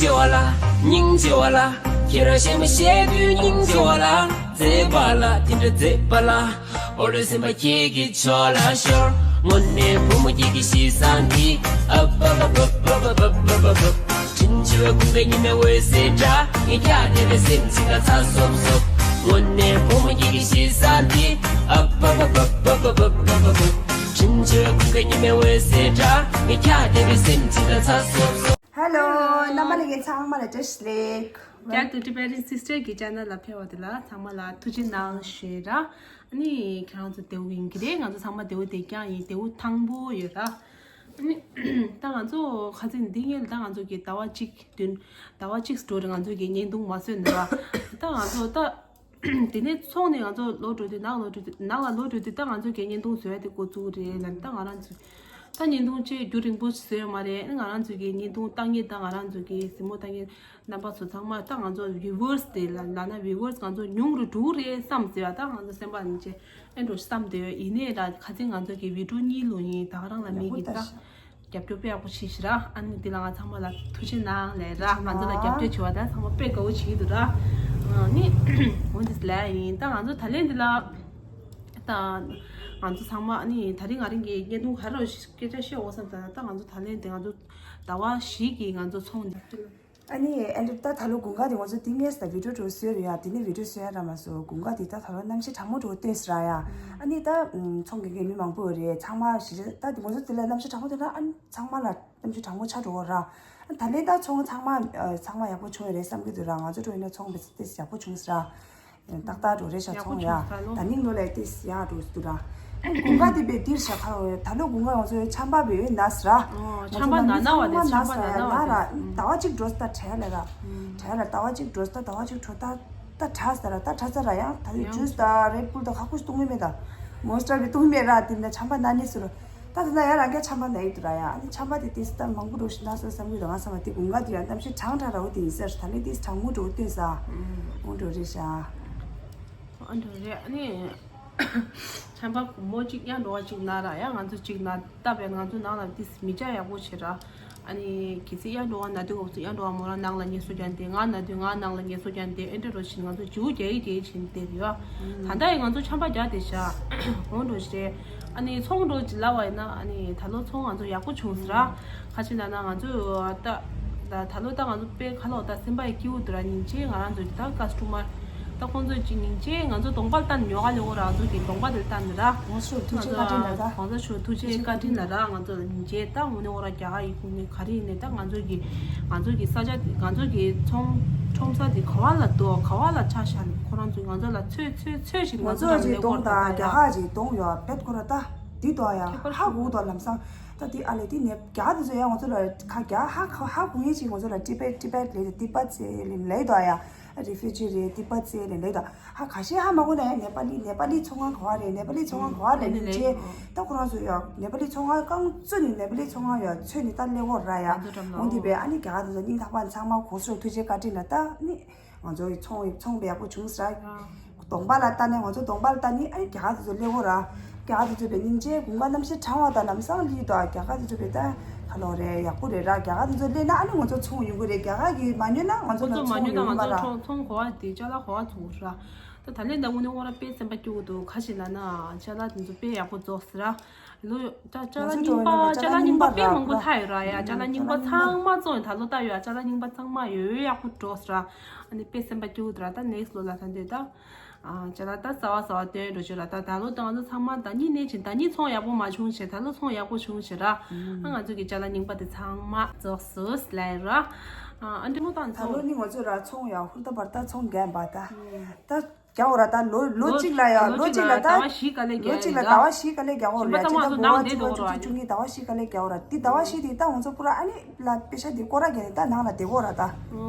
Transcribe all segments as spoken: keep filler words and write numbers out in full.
ཆེ་བ་ལ། སྙིང་རྗེ་བ་ལ། ཁྱེད་རང་གཞས་མ་བཤད་དུས་སྙིང་རྗེ་བ་ལ། མཛེས་པ་ལ་དེ་འདྲ་མཛེས་པ་ལ། ཨོ་རེ་སེམས་པ་ཁྱེད་ཀྱི་ཕྱོགས་ལ་ཤོར། དངོས་གནས་བུ་མོ་ཁྱེད་ཀྱི་གཤིས་བཟང་འདི། ཨ་བ་བ་བ། དྲིན་ཆེ་བའི་ཀུན་དགའ་ཉི་མའི་འོད་ཟེར་འདྲ། ངས་ཀྱང་དེ་འདྲ་སེམས་ཅན་དང་ཚ་སོབ་སོབ། དངོས་གནས་བུ་མོ་ཁྱེད་ཀྱི་གཤིས་བཟང་འདི། ཨ་བ་བ་བ། དྲིན་ཆེ་བའི་ཀུན་དགའ་ཉི་མའི་འོད་ཟེར་འདྲ། ངས་ཀྱང་དེ་འདྲ་སེམས་ཅན་དང་ཚ་སོབ་སོབ། Hello, རྣམ་པ་ལྷན་རྒྱས་ཚང་མ་ལ་བཀྲ་ཤིས་བདེ་ལེགས། བསྐྱར་དུ་Tibetan Sister གི་channel ལ་ཕེབས་པ་དེ་ལ་ཚང་མ་ལ་ཐུགས་རྗེ་གནང་ཞུ་ར། ཨ་ནི་ཁྱེད་རང་ཚོ་བདེ་པོ་ཡིན་གྱི་རེད། ང་ཚོ་ཚང་མ་བདེ་པོ་བསྡད་རྐྱང་ཡིན། བདེ་པོ་ཐང་པོ་ཡོད་ར། ཨ་ནི་ད་ང་ཚོ་ཁ་སང་འདི་ངས་ད་ང་ཚོ་གི་ཟླ་བ་གཅིག་བདུན། ཟླ་བ་གཅིག་འགྲོ་རེད། ང་ཚོ་གི་བརྙན་ཐུང་མ་བཟོས་ནས་ར། ད་ང་ཚོ་ད། དེ་ནས་ཚོང་ནས་ང་ཚོ་ལོག་འགྲོ་དུས། ནང་ལོག་འགྲོ་དུས། ནང་ལ་ལོག་འགྲོ་དུས་ད་ང་ཚོ་གི་བརྙན་ཐུང་བཟོ་ཡ་དེ་འགོ་བཙུགས་རེད་ལབ། ད་ང་རང་ཚོ་ད་བརྙན་ཐུང་ཆེས་རྒྱུན་རིང་པོ་བཟོས་ཡོད་མ་རེད། ང་རང་ཚོ་གི་བརྙན་ཐུང་བཏང་མཁན། ད་ང་རང་ཚོ་གི་གཟིགས་མོ་བཏང་མཁན་རྣམ་པ་ཚོ་ཚང་མ། ད་ང་ཚོ་viewers དེ་ལ་ལབ་ན། viewers ང་ཚོ་ཉུང་རུ་འགྲོ་གི་རེད་བསམ་ཟེར་བ། ད་ང་ཚོ་སེམས་པ་ནས་ཅིག་ཨེ་འགྲོ་བསམ་བསྡད་ཡོད། ཡིན་ནའི་ད་ཁ་སང་ང་ཚོ་གི་video གཉིས་ལོ་ཡིན། ད་ག་རང་ལ་མིག་གིས་ད། རྒྱབ་སྐྱོར་དཔེ་ཡག་པོ་བྱས་ཤག་ར། ཨ་ནི་འདི་ལ་ང་ཚང་མ་ལ་ཐུགས་རྗེ་གནང་ལབ་ར། ང་ཚོ་ལ་རྒྱབ་སྐྱོར་བྱེད་པ་ད་ཚང་མ་དཔེ་དགའ་པོ་བྱེད་ཀྱི་འདུག་ར། ཨ་ནི་འོ་འདི་ལབ་ཡིན། ད་ང་ཚོ་ད་ལན་འདི་ལ་ད་ང་ཚོ་ཚང་མ། ཨ་ནི་ད་རིང་ང་རང་གི་བརྙན་ཐུང་ག་རེ་སྐད་ཆ་བཤད་འོ་བསམ་ད། ད་ང་ཚོ་ད་ལན་འདི་ང་ཚོ་ཟླ་བ་བཞི་གི་ང་ཚོ་ཚོང་འདི། ཨ་ནི་ཨ་ནི་ད་ད་ལོ་དགུན་ཁ་དེ་ང་ཚོ་དེ་ངས་ད་video འགྲོ་བཟོས་རེད་ཡ། དེ་ནས་video བཟོས་ཡ་ར་མ་བཟོ། དགུན་ཁ་དེ་ད་ད་ལོ་གནམ་གཤིས་གྲང་མོ་འགྲོ་བལྟས་སི་ར་ཡ། ཨ་ནི་ད་ཚོང་གི་མཁན་མི་མང་པོ་ཡོད་རེད། ཚང་མ་ཞི་ད་དེ་ང་ཚོ་དེ་ལ་གནམ་གཤིས་གྲང་མོ་དེ་ན། ཨ་ནི་ཚང་མ་ལ་གནམ་གཤིས་གྲང་མོ་ཆགས་འགྲོ་གི་ར། ད་ལན་ད་ཚོང་ཚང་མ་ཚང་མ་ཡག་པོ་བྱུང་ཡོད་རེད་བསམ་གྱི་འདུག་ར། ང་ཚོ་འགྲོ་ཡིན་ན་ཚོང་བས་ཏེ་ཡག་པོ་བྱུང་སི་ར། ཏག་ཏག་འགྲོ་རེད་ཤག་ཚོང་ཡ། ད་ནིང་ལོ་ལས་ཏེ་ཡག་འགྲོ་སི་འདུག་ར། དགུན་ཁ་དེ་བས་འདིར་ཤག་ཁ་ཡོད། ད་ལོ་དགུན་ཁ་ང་ཚོ་ཆམ་པ་བས་ཡོད་ན་སི་ར། ཨོ། ཆམ་པ་ན་ན་བ་རེད། ཆམ་པ་ན་ན་བ་ར། ཟླ་བ་གཅིག་འགྲོ་སི་ད་དྲན་ལ་ར། དྲན་ལ་ཟླ་བ་གཅིག་འགྲོ་སི་ད། ཟླ་བ་གཅིག་འགྲོ་ད། ད་དྲག་ས་ར། ད་དྲག་ས་ར། ཡང་ད་ཡང་ཇུས་དང་རེད་བུལ་དང་ཁ་ཁུ་ཞིག་བཏུང་གི་མེད། ད་མོན་སི་ཊར་བི་བཏུང་གི་མེད་ར། དེ་འདྲ་ཆམ་པ་ན་ནི་སུ་ར། ད་དེ་འདྲ་ཡང་རང་གི་ཆམ་པ་ན་ཡི་དུ་ར་ཡ། ཨ་ནི་ཆམ་པ་དེ་དེ་སི་ད་མང་པོ་འགྲོ་ཞིག་ན་སོ་བསམ་གི་འདུག་ང་བསམ་པ་དེ་དགུན་ཁ་དེ་ཡང་གཏམ་ཤི་གྲང་དྲག་ར། འོ་དེ་ཡིན་ས་ར། ད་ལན་དེ་གྲང་མོ་འགྲོ་བལྟས་ས། འོ་འགྲོ་རེད་ཤག་འོ་འགྲོ་རེད། ཨ་ནི་ཆམ་པ་མོ་གཅིག་ཡང་འགྲོ་བ་གཅིག་ན་ར་ཡ། ང་ཚོ་གཅིག་ན་ད་བས་ང་ཚོ་ནང་ལ་དེ་མི་བྱ་ཡག་པོ་བྱེད་ར། ཨ་ནི་གལ་སྲིད་ཡར་འགྲོ་བ་ན་དུས་འོག་ཚོ་ཡར་འགྲོ་བ་མོ་རང་ནང་ལ་ངལ་གསོ་རྒྱག་འདི། ང་ན་དུས་ང་ནང་ལ་ངལ་གསོ་རྒྱག་འདི། ཨེ་འདྲ་རོ་བཞིན་ང་ཚོ་ཇིའུ་རྒྱག་ཡི་རྒྱག་ཡི་བྱེད་འདི་རེད་བ། ད་ལྟ་ཡི་ང་ཚོ་ཆམ་པ་རྒྱག་བསྡད་ཤག་འོང་འགྲོ་ཞེས། ཨ་ནི་ཚོང་འགྲོ་ཅི་ལབ་པ་ཡིན་ན། ཨ་ནི་ད་ལོ་ཚོང་ང་ཚོ་ཡག་པོ་བྱུང་ཟེར་ར། ཁ་ཆེ་ན་ན་ང་ཚོ་ད་ད་ད་ལོ་ད་ང་ཚོ་དཔེ་ཁ་ལོ་ད་སེམས་པ་ཡི་སྐྱིད་པོ་འདུག་ར། སྙིང་རྗེ། ང་རང་ཚོ་ད་ཀ་སི་ཊོ་མར་ད་ཁོང་ཚོ་ཅི་སྙིང་རྗེ། ང་ཚོ་གདོང་པ་ལ་ལྟ་ནས་ཉོ་ག་ལེ་འོ་ར། ང་ཚོ་གི་གདོང་པ་དེ་ལ་ལྟ་ནས་ར། ཁོང་ཚོ་ཐུགས་རྗེ་བཀའ་དྲིན་ལ་ད། ཁོང་ཚོ་ཆུ་ཐུགས་རྗེ་བཀའ་དྲིན་ལ་ར། ང་ཚོ་ལ་སྙིང་རྗེ། ད་དངོས་གནས་འོ་ར་རྒྱ་གར་ཡི་ཁུངས་ནས་ག་རེ་ཡིན་ནས་ད་ང་ཚོ་གི་ང་ཚོ་གི་ས་ཆ་དེ། ང་ཚོ་གི་ཚོང་ཁྲོམ་ས་དེ་ག་བ་ལ་འདུག་ག་བ་ལ་ཆགས་ཤག་ནས་ཁོ་རང་ཚོས་ང་ཚོ་ལ་ཚོད་ཚོད་ཚོད་ཞིག་ང་ང་ཚོ་ཚོ་ལ་ཅིག་ལས་གདོང་ཀོར་དང་རྒྱ་གར་ཅིག་གདོང་ཡོད་བེད་ཁོ་ར་ད་འདི་དོ་ཡ། ཁྱད་པར་ཧ་གོ་དོ་ལམ་སང་ད་འདི་ཨ་ལས་འདི་ནས་རྒྱ་གར་དེ་ཚོ་ཡ་ང་ཚོ་ལ་ཁ་རྒྱ་ཧ་ཧ་གོ་ངེས་ཅིག་ང་ཚོ་ལ་ཏི་པེ་ཏི་པེ་ལས་ཏི་པ་ཙེ་ལས་ལས་དོ་ཡ། རི་ཕུ་ཇི་རེད། ཏི་པ་ཙེ་ལས་ལས་དོ། ཧ་ཁ་ཤས་ཧ་མ་གོ་ན་ཡང་ནེ་པ་ལི་ནེ་པ་ལི་ཚོང་ཁང་ག་བ་རེད། ནེ་པ་ལི་ཚོང་ཁང་ག་བ་རེད། ཨ་ནི་ལས་ཅེ་ཨོ། ད་ཁོ་རང་ཚོ་ཡང་ནེ་པ་ལི་ཚོང་ཁང་རྐང་བཙུགས་ནས་ནེ་པ་ལི་ཚོང་ཁང་ཡང་ཚོད་ནི་ད་སླེབས་ཡོད་ར་ཡ། ང་ཚོ་འགྲམ་ལ་འོང་དེ་བས་ཨ་ནི་རྒྱ་གར་དེ་ཚོ་སྙིང་ཐག་པ་ཚང་མ་གོ་སོང་། ཐུགས་རྗེ་བཀའ་དྲིན་ལ་ད་ནི་ང་ཚོ་ཚོང་ཚོང་པ་ཡག་པོ་བྱུང་ས་ར། གདོང་པ་ལ་ལྟ་ནས་ང་ཚོ་གདོང་པ་ལ་ལྟ་ནི་ཨ་ནི་རྒྱ་གར་དེ་ཚོ་སླེབས་ཡོད་ར། རྒྱ་གར་དེ་ཚོ་བས་སྙིང་རྗེ། དགུན་ཁ་གནམ་གཤིས་གྲང་བ་དང་ལམ་སང་ལི་དང་རྒྱ་གར་དེ་ཚོ་བས་ད་ག་ལོ་རེད། ཡག་པོ་རེད་ར། རྒྱ་གར་དེ་ཚོ་སླེབས་ན་ཨ་ནི་ང་ཚོ་ཚོང་ཡོང་གི་རེད། རྒྱ་གར་གི་མ་ཉོས་ན་ང་ཚོ་ཁོ་ལ་ཚོ་མ་ཚོང་ཉོས་ན་ཡོང་གི་ང་མ་ཚོ་ར། ཚོང་ཚོང་གོ་བ་དེ་ཅ་ལག་གོ་བ་ཚོང་ར། ད་ད་ལན་ད་དངོས་གནས་ཁོ་རང་དཔེ་སེམས་པ་སྐྱོ་གི་འདུག་ག་ཞིག་ལབ་ན་ཅ་ལག་དེ་ཚོ་དཔེ་ཡག་པོ་རྫོགས་ཟེར་ར། ལོ་ད་ཅ་ལག་རྙིང་པ་ཅ་ལག་རྙིང་པ་དཔེ་མང་པོ་ལྷག་ཡོད་ར་ཡ། ཅ་ལག་རྙིང་པ་ཚང་མ་བཙོང་ཡོད། ད་ལོ་ལྟ་ཡོད་ཨ། ཅ་ལག་རྙིང་པ་ཚང་མ་ཡོད་ཡོད་ཡག་པོ་འགྲོ་ཟེར་ར། ཨ་ནི་དཔེ་སེམས་པ་སྐྱོ་གི་འདུག་ར། ད་ནེག་སི་ལོ་ལ་ད་འདོད་ད། ཨ་ཅ་ལག་ད་གསར་བ་གསར་བ་སྟོན་འགྲོ་ཆོག་ར། ད་ད་ལོ་ད་ང་ཚོ་ཚང་མ་ཟླ་གཉིས་ནས་ཕྱིན། ཟླ་གཉིས་ཚོང་ཡག་པོ་མ་བྱུང་ཞེས། ད་ལོ་ཚོང་ཡག་པོ་བྱུང་ཞེས་ར། ཨ་ང་ཚོ་གི་ཅ་ལག་རྙིང་པ་དེ་ཚང་མ་རྫོགས་སོང་ལབ་ར། ཨ་འདྲེ་མོ་དང་ད་ཚོང་ལོ་ནི་ང་ཚོ་ར་ཚོང་ཡག་ཧུར་ཐག་བར་ད་ཚོང་རྒྱག་པ་ད། ད་རྒྱག་འོ་ར། ད་ལོ་ལོ་གཅིག་ལ་ཡ་ལོ་གཅིག་ལ་ད་ཟླ་བ་བཞི་ག་ལེ་ལོ་གཅིག་ལ་ཟླ་བ་བཞི་ག་ལེ་རྒྱག་འོ་ར། ཡ་ཕྱི་ཟླ་དགུ་པ་བཅུ་པ་བཅུ་གཅིག་བཅུ་གཉིས་ཟླ་བ་བཞི་ག་ལེ་རྒྱག་འོ་ར། འདི་ཟླ་བ་བཞི་དེ་ད་ང་ཚོ་པུ་ར་ཨ་ནི་ལ་པེ་ཤ་དེ་སྐོར་ར་རྒྱག་ནས་ད་ནང་ལ་བསྡད་འོ་ར་ད།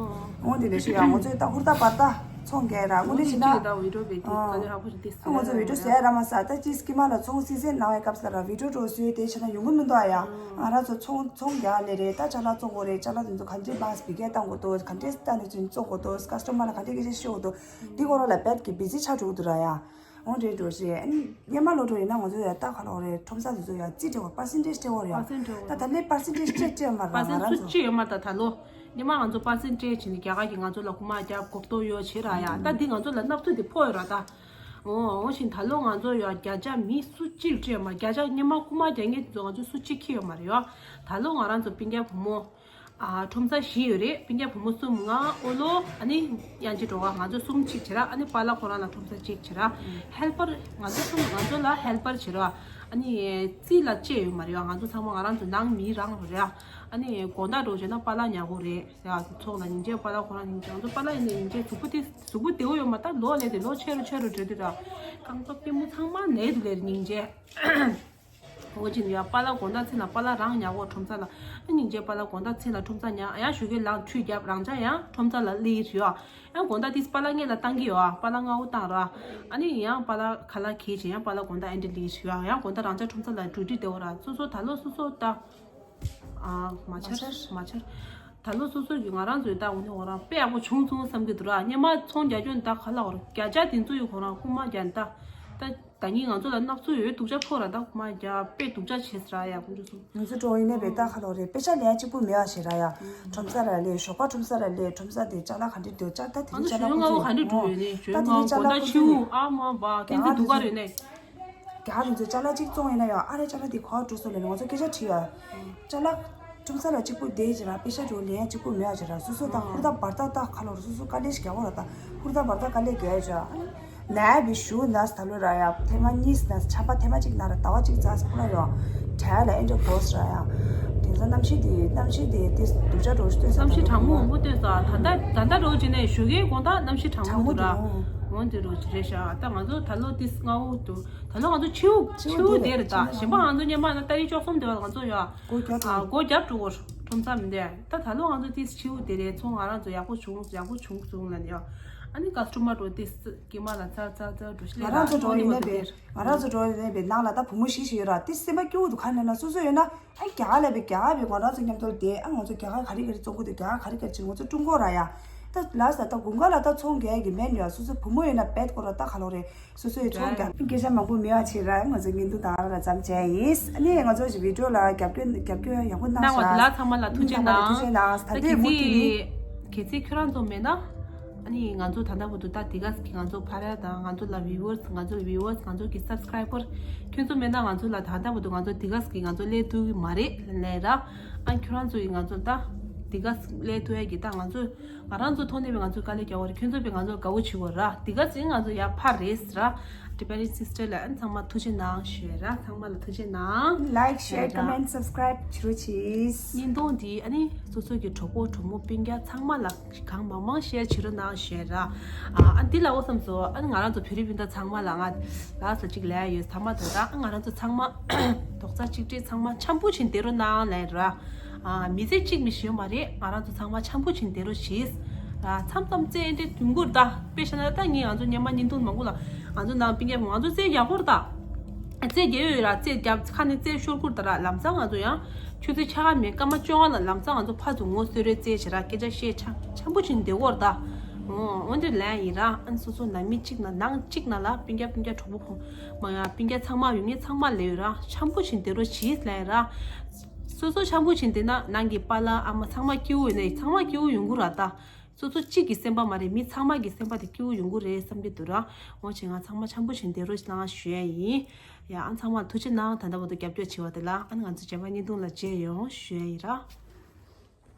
འོ་དེ་ནས་ཤི་ཡ་ང་ཚོ་ད་ཧུར་ཐག་བར་ད་ཚོང་རྒྱག་ར། དངོས་གནས་བྱས་ན་ང་ཚོ་བི་ཌིའོ་བཟོ་ཡ་ར་མ་ཟ། ད་ཅི་སྐྱེས་མ་ལ་ཚོང་སི་སེན་ནང་བའི་སྐབས་ལ་ར་བི་ཌིའོ་འགྲོ་བཟོས་དེ་བྱས་ན་ཡོང་གི་མི་འདུག་ཨ། ཡ་ང་རང་ཚོ་ཚོང་ཚོང་རྒྱག་ལེ་རེད། ད་ཅ་ལག་བཙོང་དགོས་རེད། ཅ་ལག་དེ་ཚོ་ག་འདྲས་མ་སྤི་ཀེ་བཏང་དགོས་འདུག་ག་འདྲས་ལྟ་ནས་ཚུན་བཙོང་དགོས་འདུག་ཀ་སི་ཊོ་མར་ལ་ག་འདྲས་སྐད་ཆ་ཤོད་དགོས་འདུག་འདི་སྐོར་ལ་རྦད་ཀྱི་བི་ཟི་ཆགས་འགྲོ་གི་འདུག་ར་ཡ། འོང་འདྲེ་འགྲོ་ཞེས་ཨ་ནི་སྙེ་མ་ལོ་འགྲོ་ཡིན་ན་ང་ཚོ་ཡ་ལྟ་ག་ལོག་རེད། ཁྲོམ་ས་དེ་ཚོ་ཡ་རྩིས་སྤྲད་པ་པར་སེན་ཊེ་ཇི་སྤྲད་པ་རེད་ཡ། པར་སེན་ཊེ་ཇི་ད་ད་ལས་པར་སེན་ཊེ་ཇི་སྤྲད་སྤྲད་མ་ར། པར་སེན་ཊེ་ཇི་ང་རང་ཚོ་ཅི་ཡོད་མ་ད་ད་ལོ་ སྔོན་མ་ང་ཚོ་པར་སེན་ཊེ་ཇི་བྱས་ནས་རྒྱ་གར་གྱིས་ང་ཚོ་ལ་རྐུ་མ་རྒྱག་གོ་རྟོགས་ཡོད་བྱས་ར་ཡ། ད་འདི་ང་ཚོ་ལ་སྣབས་ཚུལ་འདི་ཕོག་ཡོད་ར་ད། འོ་འོ་བཞིན་ད་ལོ་ང་ཚོ་ཡ་བརྒྱ་ཆ་མི་སུ་གཅིག་སྤྲད་མ་བརྒྱ་ཆ་སྔོན་མ་རྐུ་མ་རྒྱག་མཁན་ཚོ་ང་ཚོ་སུ་གཅིག་ཁྱེར་ཡོད་མ་རེད་ཡ། ད་ལོ་ང་རང་ཚོ་སྤུན་ཀྱག་བུ་མོ། ཨ་ཁྲོམ་ས་བཞི་ཡོད་རེད། སྤུན་ཀྱག་བུ་མོ་གསུམ། ང་ཨོ་ལོ། ཨ་ནི་གཡང་སྐྱིད་སྒྲོལ་དཀར། ང་ཚོ་གསུམ་གཅིག་བྱས་ར། ཨ་ནི་པཱ་ལགས་ཁོ་རང་ལ་ཁྲོམ་ས་གཅིག་བྱས་ར། ཧེལ་པར་ང་ཚོ་གསུམ་ང་ཚོ་ལ་ཧེལ་པར་བྱས་ར། ཨ་ནི་རྩིས་ལ་བཅད་ཡོད་མ་རེད་ཡ། ང་ཚོ་ཚང་མ་ང་རང་ཚོ་ནང་མི་རང་རེད་ཡ། ཨ་ནི་དགོང་དག་འགྲོ་བྱས་ན་པཱ་ལགས་ཉལ་གོ་རེད་ཡ། ཚོགས་ལ་སྙིང་རྗེ། པཱ་ལགས་ཁོ་རང་སྙིང་རྗེ། ང་ཚོ་པཱ་ལགས་ཡིན་ནའི་སྙིང་རྗེ། གཟུགས་པོ་དེ་གཟུགས་པོ་བདེ་བོ་ཡོད་མ་རེད། ད་ལོ་ལས་དེ་ལོ་ཆེ་རུ་ཆེ་རུ་འགྲོ་དུས་ར། རྐང་པ་པུས་མོ་ཚང་མ་ན་དུས་ལས་སྙིང་རྗེ། འོ་ཅི་ཡ། པཱ་ལགས་དགོང་དག་མཚན་ལ་པཱ་ལགས་རང་ཉལ་གོ་ཁྲོམ་ས་ལ། ཨ་སྙིང་རྗེ། པཱ་ལགས་དགོང་དག་མཚན་ལ་ཁྲོམ་ས་ཉལ། ཡང་ཞོགས་ཀས་ལངས་ཁྲུས་བརྒྱབ། རང་ཅག་ཡང་ཁྲོམ་ས་ལ་སླེབས་ཡོད། ཡང་དགོང་དག་དེས་པཱ་ལགས་སྔས་ལ་བཏང་གི་ཡོད། པཱ་ལགས་སྔ་པོ་བཏང་ར། ཨ་ནི་ཡང་པཱ་ལགས་ཁ་ལག་གིས་བྱས། ཡང་པཱ་ལགས་དགོང་དག་ཨེ་འདྲ་སླེབས་ཡོད། ཡང་དགོང་དག་རང་ཅག་ཁྲོམ་ས་ལ་འགྲོ་དུས་བདེ་བོ་ར། སོ་སོ་ད་ལོ་སོ་སོ་ད། ཨ་མ་མ་ཆར་ཆར། མ་ཆར། ད་ལོ་སོ་སོ་གི་ང་རང་ཚོའི་ད་འོ་ནི་འོ་རང་དཔེ་ཡག་པོ་བྱུང་སོང་བསམ་གྱི་འདུག་ར། སྔོན་མ་ཚོང་རྒྱག་རྒྱུ་ནི་ད་ག་ལ་འོ་ར་བརྒྱ་ཆ་དེ་ཚོ་ཡི་ཁོ་རང་རྐུ་མ་རྒྱག་ནི་ད། ད་ད་ནི་ང་ཚོ་ལ་སྣབས་ཚུལ་ཡོད། སྡུག་ཅག་ཕོག་ར། ད་རྐུ་མ་རྒྱག་དཔེ་སྡུག་ཅག་བྱས་ཟེར་ར་ཡ། ཁོང་ཚོ་གསུམ། ང་ཚོ་འགྲོ་ཡིན་ནས་བས་ད་ག་ལ་འོ་རེད། དཔེ་ཆ་ལེན་གཅིག་པུ་མེད་པ་ཞིག་ར་ཡ། ཁྲོམ་ས་ར་ལས། ཞོགས་པ་ཁྲོམ་ས་ར་ལས། ཁྲོམ་ས་དེ་ཅ་ལག་ག་འདྲ་འདུག་ཅ་ད་དེ་ང་རིང་ཚོ་ཅ་ལག་ཞོགས་ཀ་ཁོ་ཚོ་ག་འདྲ་འགྲོ་ཡོད་ནི་ཞོགས་ད་དེ་རིང་ཅ་ལག་དགོང་དག་ཁོ་ཚོ་ཆུ་ཨ་མ་བ་ཀན་སི་རྒྱ་གར་འདུག་ག་རེད་ནས། རྒྱ་གར་དེ་ཚོས་ཅ་ལག་གཅིག་བཙོང་ཡིན་ན་ཡང་། ཨ་རེ་ཅ་ལག་དེ་ག་པར་འགྲོ་སོང་ལབ་ནས་ང་ཚོ་སྐད་ཆ་དྲིས་ཡ། ཅ་ལག་ཁྲོམ་ས་ལ་གཅིག་པུ་བསྡད་ཅིག་ར། པེ་ཤ་འགྲོ་ལེན་གཅིག་པུ་མེད་ཅིག་ར། སོ་སོ་ད་ཧུར་ཐག་འབད་ཐག་ད་ག་ལོར་སོ་སོ་དཀའ་ལས་ཤིག་རྒྱག་དགོས་ར། ད་ཧུར་ཐག་འབད་ཐག་དཀའ་ལས་རྒྱག་ཡ་ཅིག་ར། ནའི་བི་ཞུ་ན་ད་ལོ་ར་ཡ་ཐེངས་མ་གཉིས་ན་ཆམ་པ་ཐེངས་མ་གཅིག་ན་ར་ཟླ་བ་གཅིག་ཙམ་ཁོ་ར་ཡོང་། གྲལ་ལ་ཨེ་འདྲ་དགོས་ར་ཡ། དེང་སང་གནམ་གཤིས་དེ་གནམ་གཤིས་དེ་དེ་སྡུག་ཅག་འགྲོ་ཞིག་སྟོན་ས་གནམ་གཤིས་གྲང་མོ་མང་པོ་སྟོན་ས། ད་ལྟ་ད་ལྟ་འགྲོ་ཅིག་ནས་ཞོགས་ཀའི་དགོང་དག་གནམ་གཤིས་གྲང་མོ་འདུག་ར། འོན་ཏེ་རོ་ཅི་རེད་ཤག་ད་ང་ཚོ་ད་ལོ་ཏིས་སྔ་བོ་འདུག་ད་ལོ་ང་ཚོ་ཕྱི་དབུགས་ཕྱི་དབུགས་དེ་རེད་ད། གཞན་པ་ང་ཚོ་སྔོན་མ་ན་ཏ་རིག་བཅུ་གསུམ་དེ་བ་ང་ཚོ་ཡ། སྒོ་རྒྱབ་ཨ་སྒོ་རྒྱབ་འགྲོ་གོ། ཁྲོམ་ས་མི་འདུག་ད་ད་ལོ་ང་ཚོ་ཏིས་ཕྱི་དབུགས་དེ་རེད། ཚོང་ང་རང་ཚོ་ཡག་པོ་བྱུང་ཡག་པོ་བྱུང་སོང་ལ་ཡ། ཨ་ནི་ཀ་སི་ཊོ་མར་འགྲོ་ཏིས་ཀྱི་མ་ལ་ཚར་ཚར་ཚར་འགྲོ་ཤི་ང་རང་ཚོ་འགྲོ་ཡིན་ནས་པས། ང་རང་ཚོ་འགྲོ་ཡིན་ནས་པས། ནང་ལ་ད་བུ་མོ་བཞི་ཞིག་ཡོད་ར། ཏིས་སེམས་པ་སྐྱོ་བོ་འདུག་ག་ནས་ན་སོ་སོ་ཡོད་ན། ཨ་རྒྱ་གར་ལ་བས་རྒྱ་གར་བས་ང་རང་ཚོ་མཉམ་དུ་བསྡད། ཨ་ང་ཚོ་རྒྱ་གར་ག་རེ་ག་རེ་བཙོང་གི་འདུག་རྒྱ་གར་ག་རེ་ག་རེ་བྱེད། ང་ཚོ་ཀྲུང་གོ་ར་ཡ། ད་ལ་ས་ད་དགུན་ཁ་ལ་ད་ཚོང་རྒྱག་གི་མེད་ཡ། སོ་སོ་བུ་མོ་ཡོད་ན་བེད་ཁོ་ར་ད་ག་ལོ་རེད། སོ་སོའི་ཚོང་རྒྱག་སྐད་ཆ་མང་པོ་མེད་པ་བྱེད་ར། ང་ཚོ་བརྙན་ཐུང་དང་ར་ལ་ཙམ་བྱས་ཡིན། ཨ་ནི་ང་ཚོ་ཞིག་བི་ཌིའོ་ལ་རྒྱབ་སྐྱོར་རྒྱབ་སྐྱོར་ཡག་པོ་གནང་ཤག་གནང་བ་དེ་ལ་ཚང་མ་ལ་ཐུགས་རྗེ་གནང་། ཐུགས་རྗེ་གནང་། ད་ལྟའི་ཁྱེད་མུ་ཚིག་ཚོ་གི་ཁྱེད་ཚོ་ཁྱོད་རང་ཚོ་མེད་ན། ཨ་ནི་ང་ཚོ་ད་ལྟ་བར་དུ་ད་དེ་ག་གི་ང་ཚོ་ཕ་ར་དང་ང་ཚོ་ལ་བི་ཝར་སི་ང་ཚོ་བི་ཝར་སི་ང་ཚོ་གི་སབ་སི་ཀ་རའི་བར་ཁྱོད་ཚོ་མེད་ན་ང་ཚོ་ལ་ད་ལྟ་བར་དུ་ང་ཚོ་དེ་ག་གི་ང་ཚོ་སླེབས་ཐུབ་ཀྱི་མ་རེད་ལབ་ར། ཨ་ཁྱོད་རང་ཚོ་ཡིས་ང་ཚོ་ད་དེ་ག་སླེབས་ཐུབ་ཡ་གི་ད་ང་ཚོ་ང་རང་ཚོ་ཐོག་ནས་བས་ང་ཚོ་དཀའ་ལས་རྒྱག་པ་རེད། ཁྱོད་ཚོ་བས་ང་ཚོ་དགའ་བོ་བྱེད་དགོས་ར། དེ་ག་ཚིག་ང་ཚོ་ཡ་ཕར་རེད་ར། ཊི་བེ་ཊན་སིས་ཊར་ལ་ཨ་ཚང་མ་ཐུགས་རྗེ་གནང་ཞུ་ར། ཚང་མ་ལ་ཐུགས་རྗེ་གནང་། ལའིཀ་ཤེར་ཀོ་མེན་ཊི་སབ་སི་ཀ་རའིབ་བྱེད་རོགས་གྱིས། བརྙན་ཐུང་འདི་ཨ་ནི་སོ་སོ་གི་གྲོགས་པོ་གྲོགས་མོ་སྤུན་ཀྱག་ཚང་མ་ལ་གང་མང་མང་ཤེར་བྱེད་རོགས་གནང་ཞུ་ར། ཨ་ཨ་འདི་ལ་འོ་བསམ་སོང་། ཨ་ནི་ང་རང་ཚོ་བོད་རིགས་སྤུན་ཟླ་ཚང་མ་ལ་ང་ལ་ས་གཅིག་ལས་ཡོད་ཚང་མ་དོ་ར། ཨ་ང་རང་ཚོ་ཚང་མ་རྡོག་རྩ་གཅིག་སྒྲིལ་ཚང་མ་འཆམ་པོ་བྱས་བསྡད་རོགས་གནང་ལབ་ར། ཨ་མི་ཚེ་གཅིག་མི་ཤི་ཡོད་མ་རེད། ང་རང་ཚོ་ཚང་མ་འཆམ་པོ་བྱས་བསྡད་རོགས་གྱིས། ཨ་མཚམས་མཚམས་རྩེད་འདྲེ་དུས་འགོར་ད་དཔེ་བཞག་ན་ད་ངས་ང་ཚོ་སྔོན་མ་བརྙན་ཐུང་མང་པོ་ལ་ང་ཚོ་ནང་སྤུན་ཀྱག་ང་ཚོ་རྩེད་རྒྱག་གོ་ར་ད། རྩེད་རྒྱག་ཡོད་ར། རྩེད་རྒྱབ་ཁ་ནས་རྩེད་ཤོར་གོ་ར་ད་ར། ལམ་སང་ང་ཚོ་ཡང་ཆུ་ཚོད་ཕྱེད་ཀ་མེད་སྐར་མ་བཅོ་ལྔ་ལ་ལམ་སང་ང་ཚོ་ཕར་ཚུར་ངོ་གསོད་རེས་རྩེད་བྱེད་ར། སྐད་ཆ་བཤད་འཆམ་འཆམ་པོ་བྱས་བསྡད་གོ་ར་ད། འོ་འོ་འདྲ་ལན་ཡིན་ར། ཨ་ནི་སོ་སོ་ནང་མི་གཅིག་ན་ནང་གཅིག་ན་ལ་སྤུན་ཀྱག་སྤུན་ཀྱག་གྲོགས་པོ་ཁོང་མ་ཡ་སྤུན་ཀྱག་ཚང་མ་ཡོད་ངེས་ཚང་མ་ལས་ཡོད་ར། འཆམ་པོ་བྱས་བསྡད་རོགས་གྱིས་ལབ་ར། སོ་སོ་འཆམ་པོ་བྱས་བསྡད་ན་ནང་གི་པཱ་ལགས་ཨ་མ་ཚང་མ་སྐྱིད་པོ་ཡོད་ནས་ཚང་མ་སྐྱིད་པོ་ཡོང་གི་ར་ད། སོ་སོ་གཅིག་གི་སེམས་པ་མ་རེད། མི་ཚང་མ་གི་སེམས་པ་དེ་སྐྱིད་པོ་ཡོང་གི་རེད་བསམ་གྱི་འདུག་ར། འོ་བྱས་ང་ཚང་མ་འཆམ་པོ་བྱས་བསྡད་རོགས་གནང་ཞུ་ཡ་ཡིན། ཡ་ཨ་ཚང་མ་ལ་ཐུགས་རྗེ་གནང་། ད་ལྟ་བར་དུ་རྒྱབ་སྐྱོར་བྱས་པ་དེ་ལ། ཨ་ང་ཚོ་རྗེས་མ་བརྙན་ཐུང་ལ་མཇལ་ཡོང་ཞུ་ཡ་ཡིན་ར།